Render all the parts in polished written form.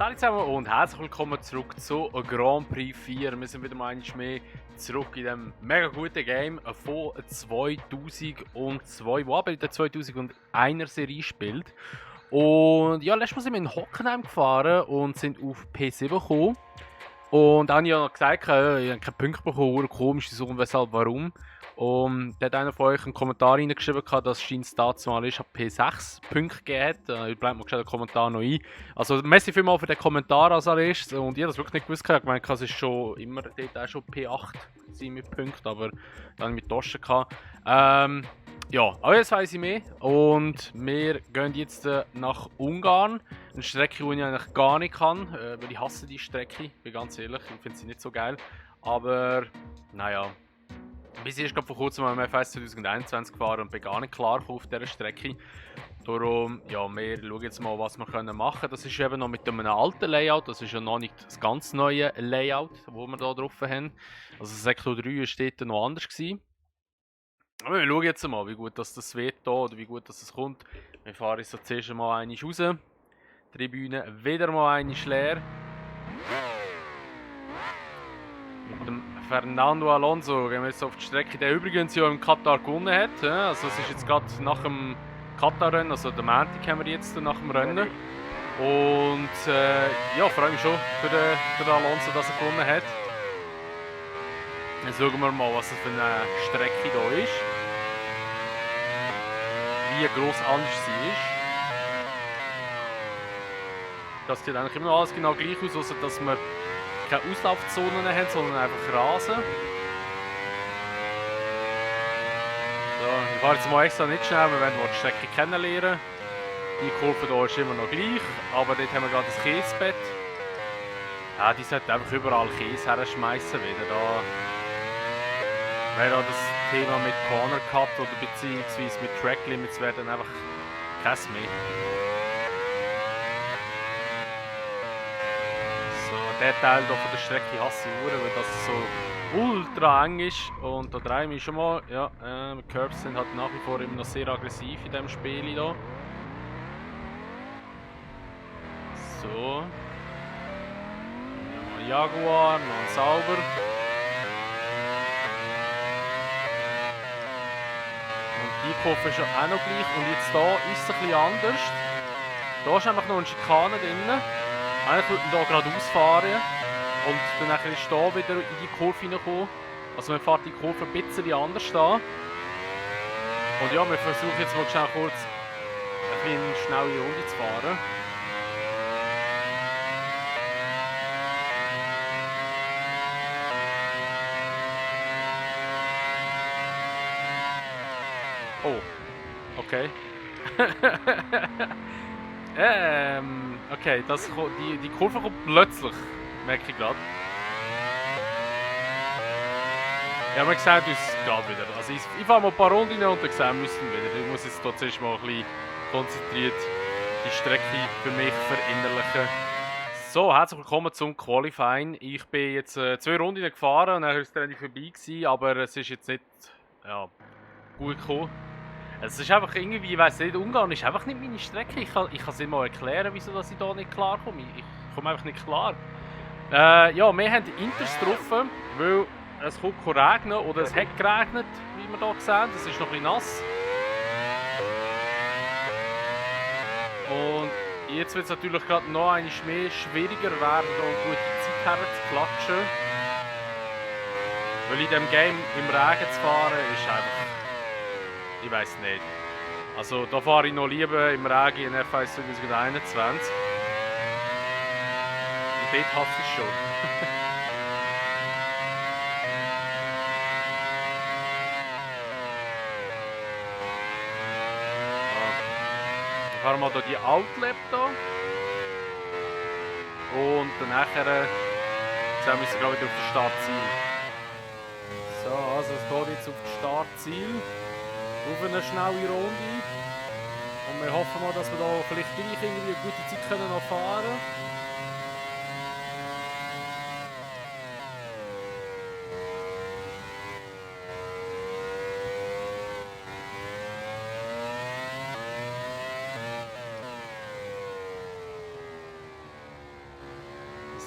Hallo zusammen und herzlich willkommen zurück zu Grand Prix 4. Wir sind wieder mal einmal mehr zurück in diesem mega guten Game von 2002, wo aber in der 2001er Serie spielt. Und ja, letztes Mal sind wir in Hockenheim gefahren und sind auf P7 gekommen. Und dann habe ich ja noch gesagt, ich habe keine Punkte bekommen, komisch, wieso und weshalb, warum. Und da hat einer von euch einen Kommentar reingeschrieben, dass es dazu mal ist, P6 Punkte gegeben hat. Ich blende mal den Kommentar noch ein. Also, merci vielmals für den Kommentar als erstes. Und ich habe das wirklich nicht gewusst. Ich habe gemeint, es ist schon immer dort auch schon P8 mit Punkten, aber dann mit Taschen gehabt. Ja, aber jetzt weiss ich mehr. Und wir gehen jetzt nach Ungarn. Eine Strecke, die ich eigentlich gar nicht kann, weil ich hasse die Strecke, bin ganz ehrlich. Ich finde sie nicht so geil. Aber, naja. Bis erst vor kurzem am FS 2021 gefahren und bin gar nicht klar auf dieser Strecke. Darum, ja, wir schauen jetzt mal, was wir machen können. Das ist eben noch mit einem alten Layout, das ist ja noch nicht das ganz neue Layout, das wir hier drauf haben. Also Sektor 3 war dort noch anders gewesen. Aber wir schauen jetzt mal, wie gut das wird hier, oder wie gut das kommt. Wir fahren jetzt so zuerst mal einmal raus. Die Tribüne wieder mal einmal leer. Mit dem Fernando Alonso gehen wir jetzt auf die Strecke, der übrigens ja im Katar gewonnen hat. Also es ist jetzt gerade nach dem Katar-Rennen, also der Montag haben wir jetzt nach dem Rennen. Und ja, freue mich schon für den Alonso, dass er gewonnen hat. Jetzt schauen wir mal, was das für eine Strecke hier ist. Wie gross anders sie ist. Das sieht eigentlich immer noch alles genau gleich aus, außer dass wir keine Auslaufzonen haben, sondern einfach Rasen. So, ich fahre jetzt mal extra nicht schnell, wir werden die Strecke kennenlernen. Die Kurve hier ist immer noch gleich, aber dort haben wir gerade das Käsebett. Ja, die sollten einfach überall Käse herschmeißen wieder. Da wäre auch das Thema mit Corner Cut oder beziehungsweise mit Track Limits wäre dann einfach kein mehr. Der Teil hier von der Strecke hasse ich, weil das so ultra eng ist. Und da drehen wir schon mal. Ja, die Curbs sind halt nach wie vor immer noch sehr aggressiv in diesem Spiel hier. So. Noch ein Jaguar, noch ein Sauber. Und die Kurve ist ja auch noch gleich. Und jetzt hier ist es ein bisschen anders. Da ist einfach noch eine Schikane drin. Eigentlich würde man hier geradeaus fahren und dann ist hier wieder in die Kurve hineinkommen. Also man fährt die Kurve ein bisschen anders an. Und ja, wir versuchen jetzt mal schnell kurz eine schnelle Runde zu fahren. Oh, okay. Okay, die Kurve kommt plötzlich, merke ich gerade. Ja, man sieht uns gerade wieder. Also ich fahre mal ein paar Runden und dann sehen wir uns wieder. Ich muss jetzt tatsächlich mal ein bisschen konzentriert die Strecke für mich verinnerlichen. So, herzlich willkommen zum Qualifying. Ich bin jetzt 2 Runden gefahren und dann war es dann vorbei gewesen, aber es ist jetzt nicht gut gekommen. Es ist einfach irgendwie, ich weiss nicht, Ungarn ist einfach nicht meine Strecke. Ich kann es nicht mal erklären, wieso dass ich da nicht klar komme. Ich komme einfach nicht klar. Ja, wir haben Inters getroffen, weil es kommt regnen oder es hat geregnet, wie wir hier sehen. Das ist noch ein bisschen nass. Und jetzt wird es natürlich gerade noch einmal mehr schwieriger werden, da eine gute Zeit herzuklatschen. Weil in diesem Game im Regen zu fahren ist einfach... Ich weiß nicht. Also da fahre ich noch lieber im Regen in FS 2021. Und dort hasse ich schon. Dann fahren wir hier die Outlap hier. Und dann nachher sehen wir uns glaube ich auf das Startziel. So, also es geht jetzt auf das Startziel. Auf eine schnelle Runde. Und wir hoffen mal, dass wir da vielleicht gleich irgendwie eine gute Zeit noch fahren können.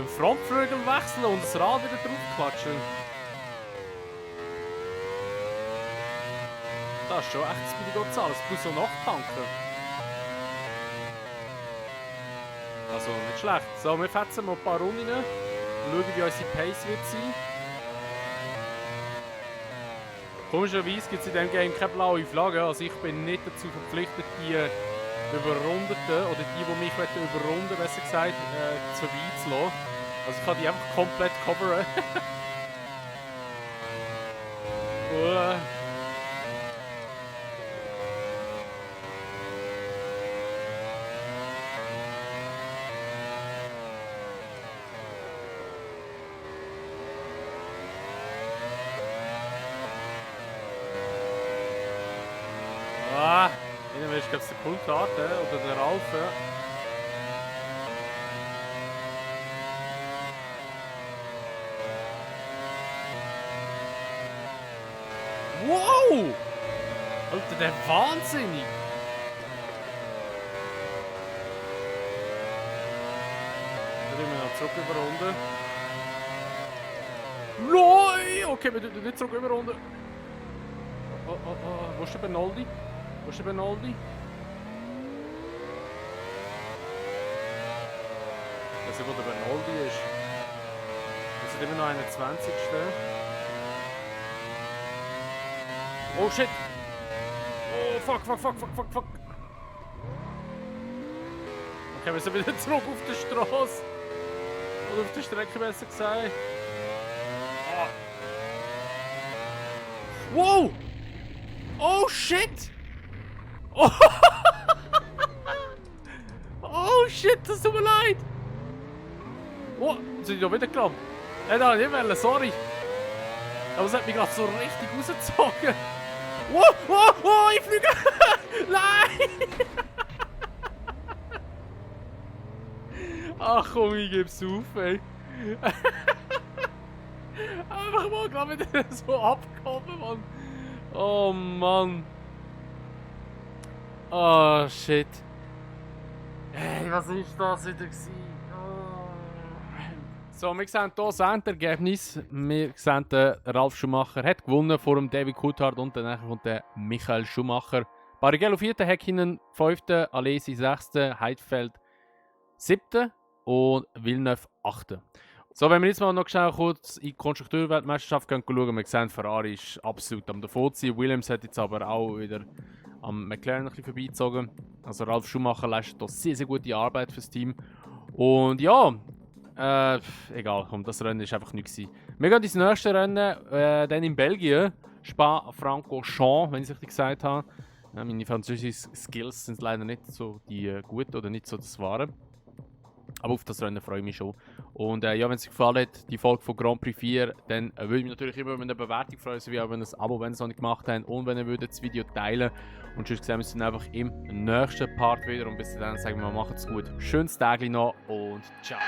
den Frontflügel wechseln und das Rad wieder draufklatschen. Das ist schon echt das billige Gonzales, plus so nachtanken. Also nicht schlecht. So, wir fetzen mal ein paar Runden. Schauen, wie unsere Pace wird sein. Komischerweise gibt es in diesem Game keine blaue Flagge. Also ich bin nicht dazu verpflichtet, die Überrundeten oder die mich überrunden, besser gesagt, vorbeizulassen. Also ich kann die einfach komplett coveren. Ich glaube, es ist der Kultart oder der Ralf. Wow! Alter, der wahnsinnig! Dann gehen wir noch zurück über Runde. Loi! Okay, wir tun nicht zurück über Runde. Oh. Wo ist der Benoldi? Wo ist der Benoldi? Ich weiß nicht, wo der Benoldi ist. Wir sind immer noch 21. Oh shit! Oh fuck! Okay, wir sind wieder zurück auf der Straße. Oder auf der Strecke besser gesagt. Wow! Oh shit! Oh, oh shit, das tut mir leid! Oh, sind die da wieder gekommen? Da nicht wollen, sorry! Aber es hat mich gerade so richtig rausgezogen! Oh, ich fliege! Nein! Ach komm, ich geb's auf, ey! Einfach mal gerade wieder so abgekommen, Mann! Oh Mann! Oh shit! Hey, was ist das wieder gewesen? Oh. So, wir sehen hier das Endergebnis. Wir sehen, der Ralf Schumacher hat gewonnen vor dem David Coulthard und danach kommt der Michael Schumacher. Barrichello 4., Häkkinen 5., Alesi 6., Heidfeld 7. und Villeneuve 8. So, wenn wir jetzt mal noch schnell kurz in die Konstrukteurweltmeisterschaft schauen, wir sehen, Ferrari ist absolut am davonziehen. Williams hat jetzt aber auch wieder am McLaren ein bisschen vorbeigezogen. Also Ralf Schumacher leistet hier sehr, sehr gute Arbeit fürs Team. Und ja, egal, komm, das Rennen ist einfach nichts gewesen. Wir gehen ins nächste Rennen, dann in Belgien, Spa-Francorchamps, wenn ich es richtig gesagt habe. Meine französischen Skills sind leider nicht so die gut oder nicht so das Wahre. Aber auf das Rennen freue ich mich schon. Und ja, wenn es euch gefallen hat, die Folge von Grand Prix 4, dann würde ich mich natürlich immer über eine Bewertung freuen, sowie auch wenn ihr ein Abo, wenn ihr es noch nicht gemacht habt, und wenn ihr das Video teilen. Und sonst sehen wir uns dann einfach im nächsten Part wieder. Und bis dann sagen wir mal, macht's gut. Schönes Tag noch und ciao.